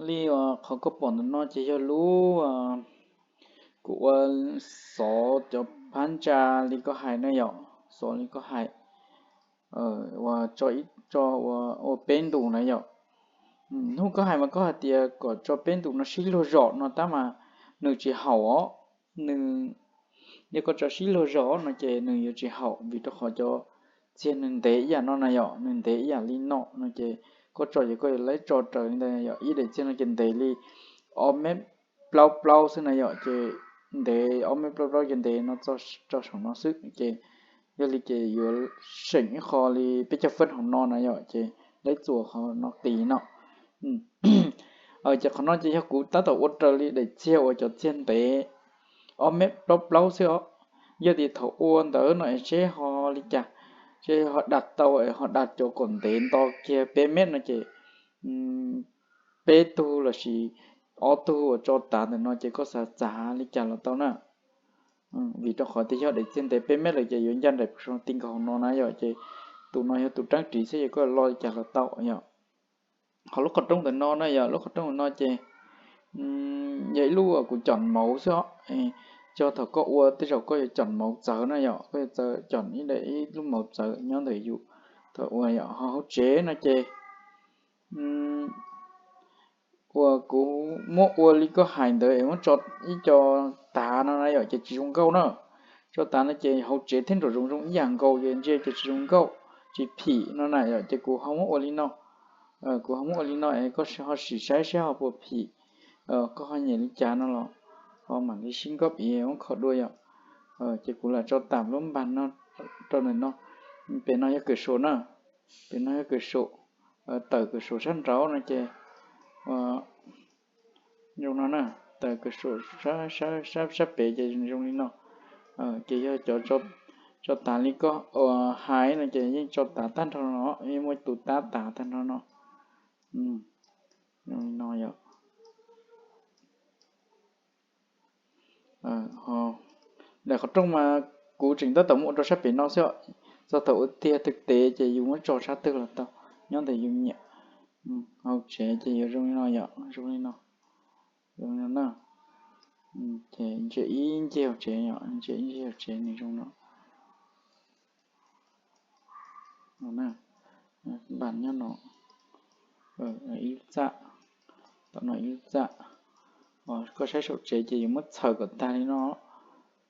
Li qhov koj pom ntawm no ces yog lub, kuv ua xov cov phab ntsa li koj hais na yom, xov li koj hais, uas tso ib tso ua peb ntus na yom. Hnub koj hais mas koj hais tias kom tso peb ntus no sib luag zom no tab mas nws tsis haum os. Nws, yog koj tso sib luag zom no ces nws yuav tsis haum vim rau qhov cov txiag nws ntev ib yam no na yom, nws ntev ib yam li no no ces koj tso ces koj yuav laib tso raws li ntawd yom, ib daim txiag no ces ntev li ob mev plaub plaub xwb na yom, ces ntev ob mev plaub plaub ces ntev no tso saum no xwb ces yog li ces yuav seem ib qho li peb caug feeb hauv no na yom, ces laib txuas qhov no qis no. Ces qhov no ces yog kuv tab tom ua raws li daim txiag uas cov txiag ntev ob mev plaub plaub xwb os. Yog tias thaum ua ntawd no es seb ho li cas, seb ho dag tau es ho dag cov kom ntev nto kiag peb mev no ces peb tug lossis ob tug uas tso tav ntawm no ces koj xav txav li cas los tau na. Vim rau qhov tias yog daim txiag ntev peb mev lawm ces yuav ncaj nraim pus soo ti nkaus hauv no na yom, ces tus no yog tus rab ris xwb ces koj lo li cas los tau yom. Qhov lub qhov rooj ntawm no na yom, lub qhov rooj ntawm no ces yog ib lub kuv com mauv xwb os. Txog thaum koj ua tej zaum koj yuav com mauv txawv na yom, koj yuav txawv com ib daim ib lub mauv txawv nyob ntawm yus thaum ua yom. Ho hauv tsev no ces uas kuv muab ua li koj hais ntawd es muab tso ib co tav no na yom, ces tsis zoo nkauj na. Tso tav no ces hauv tsev thiab nraum zoov zoo ib yam nkaus, ces ntsia ces tsis zoo nkauj, tsis phim no na yom, ces kuv ho muab ua li no. Kuv ho muab ua li no es koj ho sim saib seb ho puas phim, koj ho nyiam li cas no los ho mam li sib nkauj piv muab kho dua yom. Ces kuv lam tso tam lub npag no rau ntawm no. Pem no yog kws sum na, pem no yog kws sum, tawm kws sum sab nraud no ces zoo no na, tawm kws sum sab pem ces zoo li no. Ces yog cov tso tav li koj uas hais no ces yeej tso tav tag nrho no, yeej muaj tus tab tav tag nrho no. Zoo li no yom. Daim qhov rooj mas kuv tseem tab tom muab ua rau sab pem no xwb os. Txog thaum ua tiag twg tes ces yus muab tso sab twg los tau, nyob ntawm yus nyiam. Hauv tsev ces yuav zoo li no yom, zoo li no, zoo li no na. Ces ntsia ib ncig hauv tsev yom, ntsia ib ncig hauv tsev nws zoo no. Npaj nyob no, ib lub txaj, tom no ib lub txaj. Koj saib saum tsev ces yuav muab txhaws kom tag li no,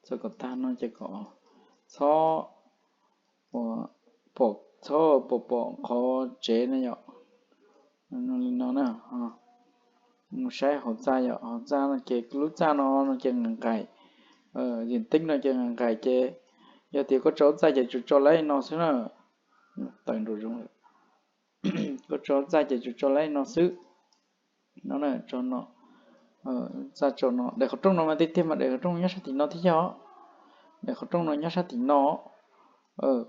txhaws kom tag no ces kom txhob pom, txhob pom pom qhov tsev na yom. Li no na, mus saib hauv txaj yom, hauv txaj no ces lub txaj no no ces nqaim nqaim, yeem teeb no ces nqaim nqaim ces yog tias koj tso lub txaj ces tsuas tso laib no xwb na. Tawm nraum zoov, koj tso lub txaj ces tsuas tso laib no xwb. No, tso no, txaj tso no, daim qhov rooj no mas tiag tiag mas daim qhov rooj nyob sab tim no thiab yog, daim qhov rooj no nyob sab tim no.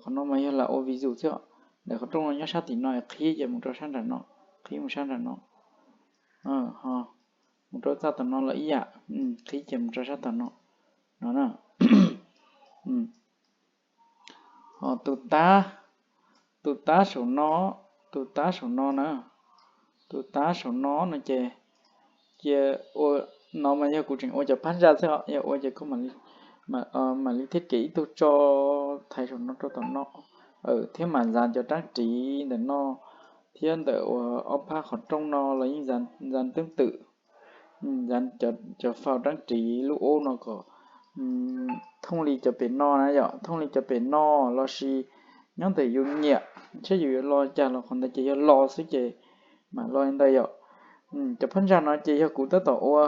Qhov no mas yog lam ua vis zus xwb os. Daim qhov rooj no nyob sab tim no, qhib ces mus rau sab nram no, qhib mus sab nram no. Ho mus rau txaj tom no los ib yam, qhib ces mus rau sab tom no, no na. Ho tus tab, tus tab saum no, tus tab saum no na, tus tab saum no no ces cia ua, no mas yog kuv tseem ua cov phab ntsa xwb os, yog ua ces koj mam li thiaj kev ib tug tso thaiv saum no rau tom no, thiab mam ntxav cov rab ris ntawm no thiab ntawm uas ob phab qhov rooj no los yeej ntxav teeb twm, ntxav cov faus rab ris lub ub no kom thooj li cov pem no na yom, thooj li cov pem no lossis nyob ntawm yus nyiam, saib yus yuav lo cas los qhov ntawd ces yog lo xwb ces mam lo li ntawd yom. Cov phab ntsa no ces yog kuv tab tom ua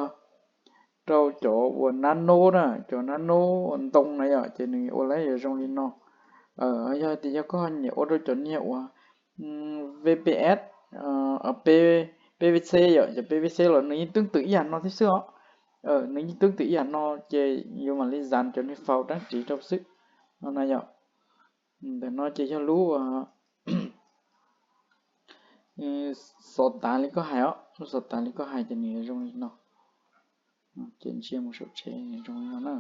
rau cov uas nab nub na, cov nab nub ntoo na yom, ces nws ua lawm yuav zoo li no. Yog tias yog koj nyiam ua rau cov niag uas V P S, P V C yom, cov P V C los nws yeej teeb twm ib yam no thiab xwb os. Nws yeej teeb twm ib yam no ces yuav mam li ntxav cov niag faus rab ris rau xwb. No na yom. Ntawm no ces yog lub xov tav li koj hais os, lub xov tav li koj hais ces nws yuav zoo li no. Ces ntsia mus saum tsev zoo li no na.